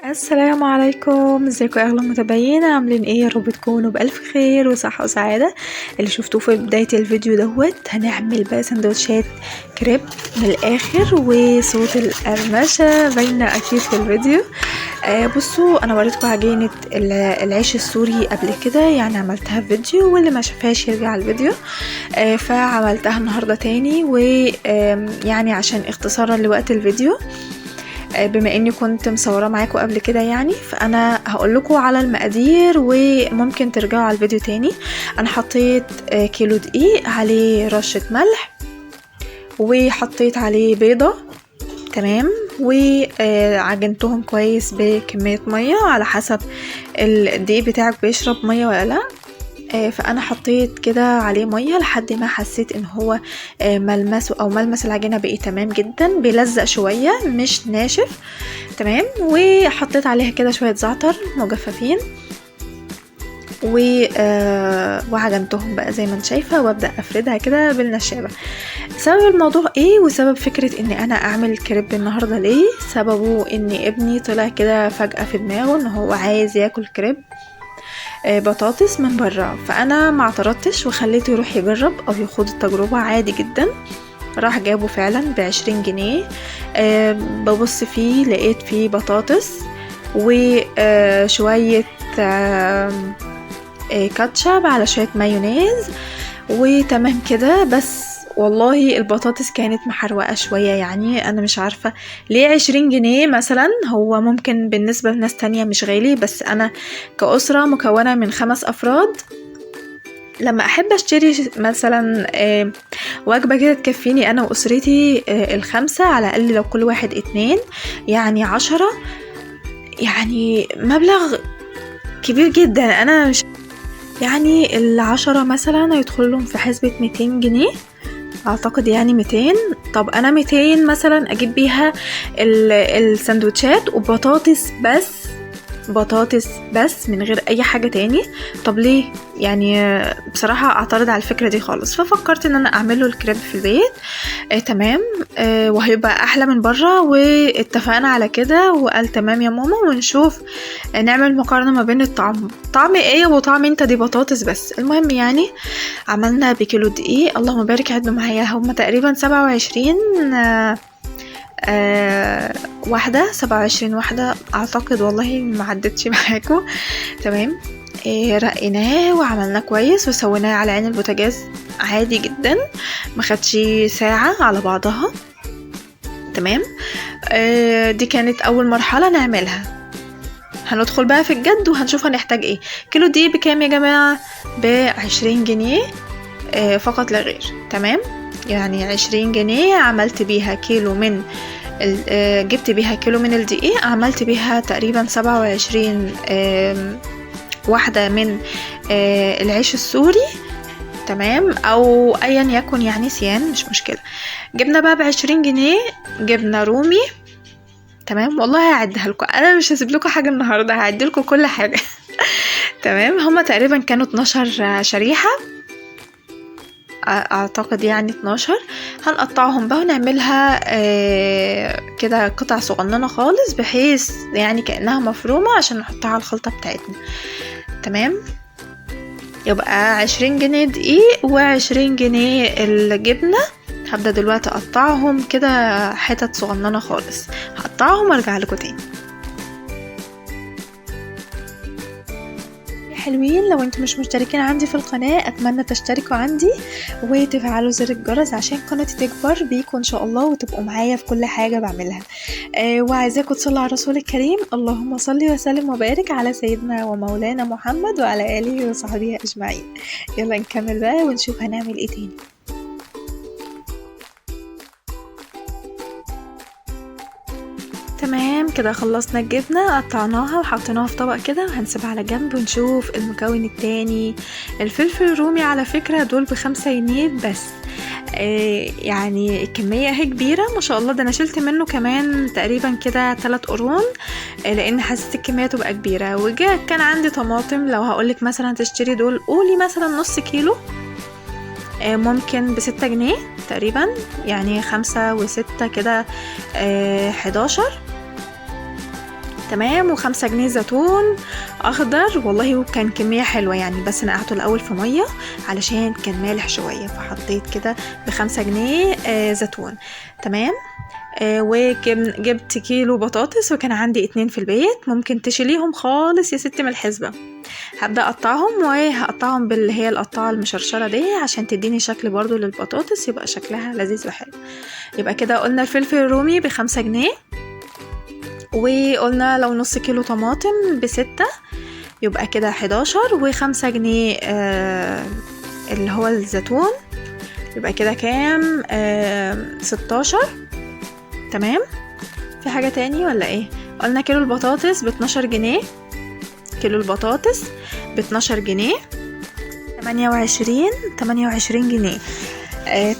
السلام عليكم، ازيكم يا اغلى متابعين؟ عاملين ايه؟ يا رب تكونوا بالف خير وصحة وسعادة. اللي شفتوه في بداية الفيديو دوت، هنعمل بقى سندوتشات كريب من الاخر، وصوت القرمشه باينة اكيد في الفيديو. بصوا، انا وريتكم عجينه العيش السوري قبل كده، يعني عملتها في فيديو، واللي ما شافهاش يرجع الفيديو. فعملتها النهارده تاني، ويعني عشان اختصارا لوقت الفيديو، بما اني كنت مصوره معاكم قبل كده يعني، فانا هقول لكم على المقادير وممكن ترجعوا على الفيديو تاني. انا حطيت كيلو دقيق، عليه رشه ملح، وحطيت عليه بيضة، تمام، وعجنتهم كويس بكمية مية على حسب الدقيق بتاعك بيشرب مية ولا لا. فانا حطيت كده عليه مية لحد ما حسيت ان هو ملمسه او ملمس العجينة بقي تمام جدا، بيلزق شوية مش ناشف، تمام. وحطيت عليها كده شوية زعتر مجففين وعجنتهم بقى زي ما انت شايفه، وابدا افردها كده بالنشابه. سبب الموضوع ايه وسبب فكرة ان انا اعمل كريب النهارده ليه؟ سببه ان ابني طلع كده فجاة في دماغه ان هو عايز ياكل كريب بطاطس من بره، فانا ما اعترضتش وخليته يروح يجرب او يخوض التجربة عادي جدا. راح جابه فعلا ب20 جنيه. ببص فيه لقيت فيه بطاطس وشوية كاتشب على شوية مايونيز وتمام كده. بس والله البطاطس كانت محروقة شوية، يعني أنا مش عارفة ليه 20 جنيه مثلا. هو ممكن بالنسبة لناس تانية مش غالي، بس أنا كأسرة مكونة من 5 أفراد لما أحب أشتري مثلا وجبة كده تكفيني أنا وأسرتي ال5، على الأقل لو كل واحد 2 يعني 10، يعني مبلغ كبير جدا. أنا مش يعني 10 مثلا هيدخل لهم في حسبة 200 جنيه اعتقد، يعني 200. طب انا 200 مثلا اجيب بيها السندوتشات وبطاطس بس، بطاطس بس من غير اي حاجة تاني. طب ليه؟ يعني بصراحة اعترض على الفكرة دي خالص. ففكرت ان انا اعمله الكريب في البيت، تمام، وهيبقى احلى من بره، واتفقنا على كده وقال تمام يا ماما، ونشوف نعمل مقارنة ما بين الطعم، طعم ايه وطعم انت، دي بطاطس بس. المهم يعني عملنا بكيلو دقيق، اللهم بارك، عدوا معايا هما تقريبا 27 واحدة، 27 واحدة اعتقد، والله ما عدتش معاكم، تمام. رقيناه وعملناه كويس وسويناه على عين البوتاجاز عادي جدا، ما خدش ساعة على بعضها، تمام. دي كانت اول مرحلة نعملها. هندخل بقى في الجد وهنشوف هنحتاج ايه. كيلو دي بكام يا جماعة؟ ب20 جنيه فقط لا غير، تمام. يعني 20 جنيه عملت بيها كيلو من جبت بيها كيلو من الدقيق، عملت بيها تقريبا 27 واحدة من العيش السوري، تمام، او ايا يكن يعني سيان مش مشكلة. جبنا بقى ب20 جنيه جبنة رومي، تمام. والله هعدها لكم، انا مش هسيب لكم حاجة النهاردة، هعد لكم كل حاجة تمام. هما تقريبا كانوا 12 شريحة اعتقد، يعني 12. هنقطعهم بقى ونعملها كده قطع صغننه خالص، بحيث يعني كانها مفرومه عشان نحطها على الخلطة بتاعتنا، تمام. يبقى 20 جنيه دقيق و20 جنيه الجبنة. هبدا دلوقتي اقطعهم كده حتت صغننه خالص، هقطعهم وارجع لكم تاني. حلوين، لو انتم مش مشتركين عندي في القناة اتمنى تشتركوا عندي وتفعلوا زر الجرس عشان قناتي تكبر بيكم ان شاء الله، وتبقوا معايا في كل حاجة بعملها. وعايزاكم تصلوا على الرسول الكريم، اللهم صل وسلم وبارك على سيدنا ومولانا محمد وعلى آله وصحبه اجمعين. يلا نكمل بقى ونشوف هنعمل ايه تاني. تمام كده خلصنا الجبنة، قطعناها وحطيناها في طبق كده، وهنسيبها على جنب ونشوف المكون التاني. الفلفل الرومي على فكرة دول ب5 جنيه بس، يعني الكمية هي كبيرة ما شاء الله. ده انا شلت منه كمان تقريبا كده 3 قرون، لان حسيت الكمية تبقى كبيرة. وجا كان عندي طماطم، لو هقولك مثلا تشتري دول قولي مثلا نص كيلو، ممكن ب6 جنيه تقريبا، يعني 5 و6 كده 11. تمام. و5 جنيه زيتون اخضر، والله وكان كمية حلوة يعني، بس نقعته الاول في مية علشان كان مالح شوية، فحطيت كده ب5 جنيه زيتون. تمام. وجبت كيلو بطاطس، وكان عندي 2 في البيت، ممكن تشيليهم خالص يا ستي من الحسبة. هبدأ اقطعهم، وهقطعهم باللي هي القطعة المشرشرة دي عشان تديني شكل برضو للبطاطس، يبقى شكلها لذيذ وحلو. يبقى كده قلنا الفلفل الرومي ب5 جنيه، وقلنا لو نص كيلو طماطم ب6 يبقى كده 11، و5 جنيه اللي هو الزيتون، يبقى كده كام؟ 16. تمام. في حاجة تاني ولا ايه؟ قلنا كيلو البطاطس ب12 جنيه، كيلو البطاطس ب12 جنيه، 28 جنيه.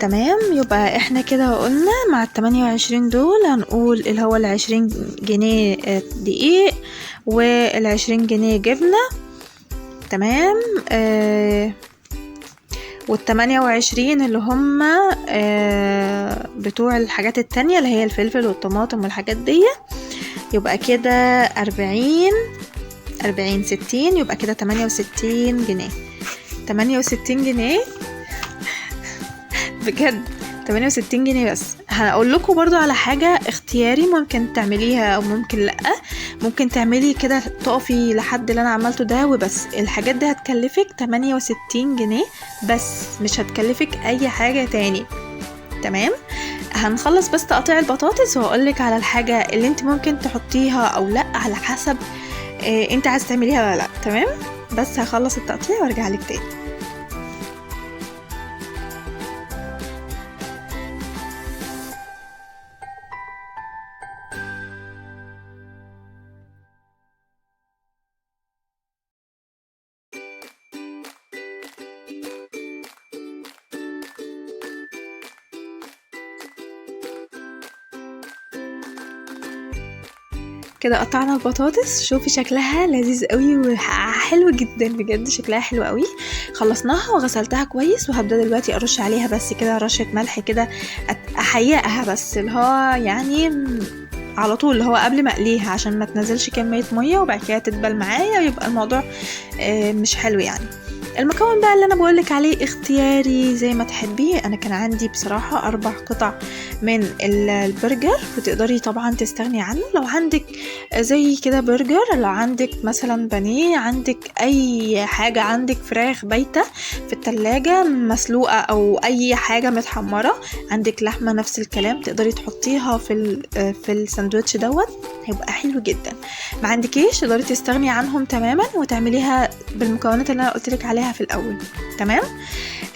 تمام. يبقى احنا كده قلنا مع 28 دول هنقول اللي هو 20 جنيه دقيق، وال20 جنيه جبنة. تمام. وال28 اللي هم بتوع الحاجات التانية اللي هي الفلفل والطماطم والحاجات دي، يبقى كده 40 40 60، يبقى كده 68 جنيه. 68 جنيه بجد، 68 جنيه بس. هقول لكم برضو على حاجة اختياري ممكن تعمليها او ممكن لأ، ممكن تعملي كده تقفي لحد اللي انا عملته ده وبس. الحاجات دي هتكلفك 68 جنيه بس، مش هتكلفك اي حاجة تاني. تمام. هنخلص بس تقطيع البطاطس وهقولك على الحاجة اللي انت ممكن تحطيها او لأ على حسب انت عايز تعمليها ولا لأ. تمام. بس هخلص التقطيع وارجع لك تاني. كده قطعنا البطاطس، شوفي شكلها لذيذ قوي وحلو جدا بجد، شكلها حلو قوي. خلصناها وغسلتها كويس، وهبدا دلوقتي ارش عليها بس كده رشه ملح كده احيقها بس، اللي هو يعني على طول اللي هو قبل ما اقليها عشان ما تنزلش كمية مية وبعد كده تدبل معايا ويبقى الموضوع مش حلو يعني. المكون بقى اللي انا بقولك عليه اختياري زي ما تحبي. انا كان عندي بصراحة 4 قطع من البرجر، وتقدري طبعا تستغني عنه لو عندك زي كده برجر، لو عندك مثلا بانيه، عندك اي حاجة، عندك فراخ بايتة في التلاجة مسلوقة او اي حاجة متحمرة، عندك لحمة نفس الكلام، تقدري تحطيها في الساندوتش دوت، هيبقى حلو جدا. ما عندكيش تقدري تستغني عنهم تماما وتعمليها بالمكونات اللي انا قلتلك عليها في الاول. تمام.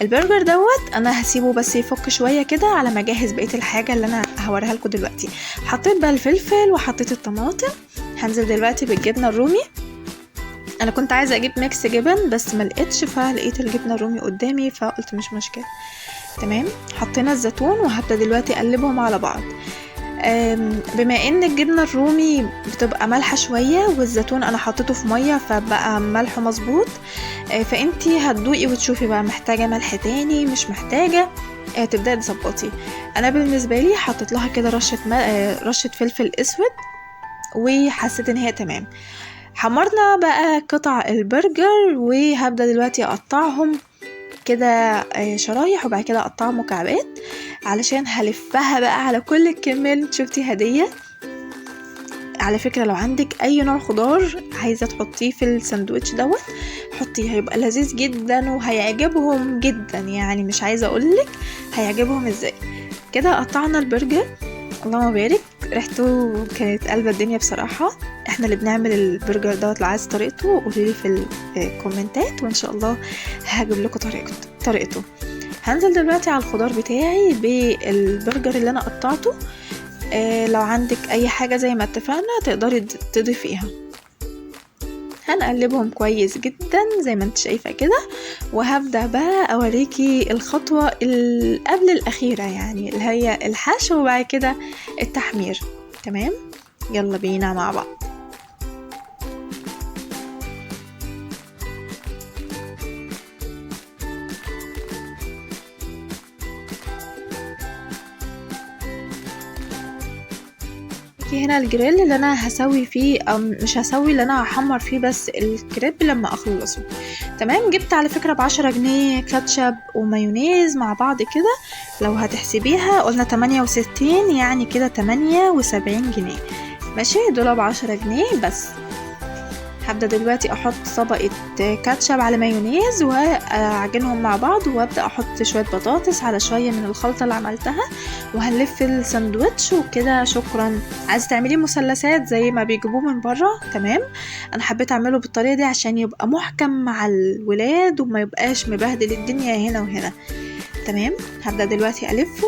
البرجر دوت انا هسيبه بس يفك شوية كده على ما اجهز بقية الحاجة اللي انا هوريها لكم دلوقتي. حطيت بقى الفلفل وحطيت الطماطم. هنزل دلوقتي بالجبنه الرومي. انا كنت عايزه اجيب mix جبن بس ما لقيتش، فلقيت الجبنة الرومي قدامي فقلت مش مشكلة. تمام. حطينا الزيتون وهبدا دلوقتي اقلبهم على بعض. بما ان الجبنة الرومي بتبقى مالحة شوية والزيتون انا حطيته في مية فبقى ملحة مظبوط، فانتي هتدوقي وتشوفي بقى محتاجه ملح تاني مش محتاجه، تبداي تظبطي. انا بالنسبة لي حطيت لها كده رشه فلفل اسود وحسيت ان هي تمام. حمرنا بقى قطع البرجر وهبدا دلوقتي اقطعهم كده شرايح وبعد كده اقطعها مكعبات علشان هلفها بقى على كل الكمية اللي شفتيها دي. على فكرة لو عندك اي نوع خضار عايزة تحطيه في الساندوتش دوت حطيه، هيبقى لذيذ جدا وهيعجبهم جدا، يعني مش عايزة اقولك هيعجبهم ازاي. كده قطعنا البرجر، اللهم بارك، ريحته كانت قلبة الدنيا بصراحة. احنا اللي بنعمل البرجر دوت، لو عايز طريقته قوليلي في الكومنتات وان شاء الله هجيب لكم طريقته. هنزل دلوقتي على الخضار بتاعي بالبرجر اللي انا قطعته. لو عندك اي حاجة زي ما اتفقنا تقدري تضيفيها. هنقلبهم كويس جدا زي ما انت شايفة كده، وهبدأ بقى اوريكي الخطوة اللي قبل الاخيرة يعني اللي هي الحشو وبعد كده التحمير. تمام، يلا بينا مع بعض. معاكي هنا الجريل اللي انا هسوي فيه، او مش هسوي، اللي انا هحمر فيه بس الكريب لما اخلصه. تمام. جبت على فكرة ب10 جنيه كاتشب ومايونيز مع بعض كده، لو هتحسبيها قلنا 68، يعني كده 78 جنيه. ماشي، دول ب10 جنيه بس. هبدأ دلوقتي احط طبقة كاتشب على مايونيز واعجنهم مع بعض، وابدأ احط شوية بطاطس على شوية من الخلطة اللي عملتها، وهنلف الساندوتش وكده. شكرا. عايزة تعملي مثلثات زي ما بيجيبوه من بره، تمام. انا حبيت اعمله بالطريقة دي عشان يبقى محكم مع الولاد وما يبقاش مبهدل الدنيا هنا وهنا. تمام. هبدأ دلوقتي الفه.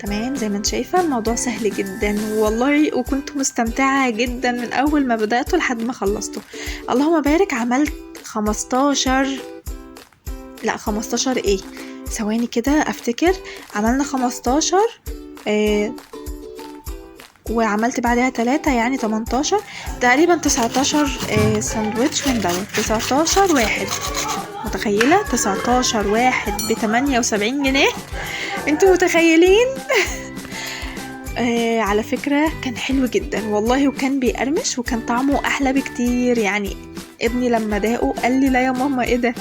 تمام، زي ما انت شايفة الموضوع سهل جدا والله، وكنت مستمتعة جدا من اول ما بدأته لحد ما خلصته. اللهم بارك. عملت 15، لا 15 ايه، ثواني كده افتكر، عملنا 15 وعملت بعدها 3، يعني 18 تقريبا، 19 ساندويتش من دوت، 19 واحد. متخيلة 19 واحد ب78 جنيه؟ انتوا متخيلين؟ على فكرة كان حلو جدا والله، وكان بيقرمش وكان طعمه احلى بكتير. يعني ابني لما داقه قال لي لا يا ماما، ايه ده،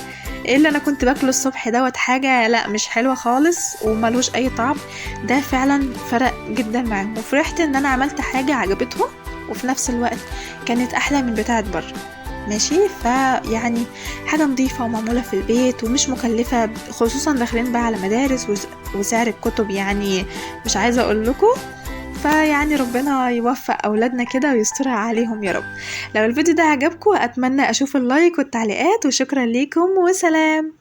ايه اللي انا كنت باكله الصبح دوت، حاجة لا مش حلوة خالص وملوش اي طعم. ده فعلا فرق جدا معاهم، وفرحت ان انا عملت حاجة عجبتهم وفي نفس الوقت كانت احلى من بتاعة بره. ماشي، فيعني حاجة نظيفة ومعمولة في البيت ومش مكلفة، خصوصا داخلين بقى على مدارس وسعر الكتب يعني مش عايزة اقول لكم. فيعني ربنا يوفق اولادنا كده ويسترها عليهم يا رب. لو الفيديو ده عجبكم اتمنى اشوف ال like والتعليقات، وشكرا ليكم وسلام.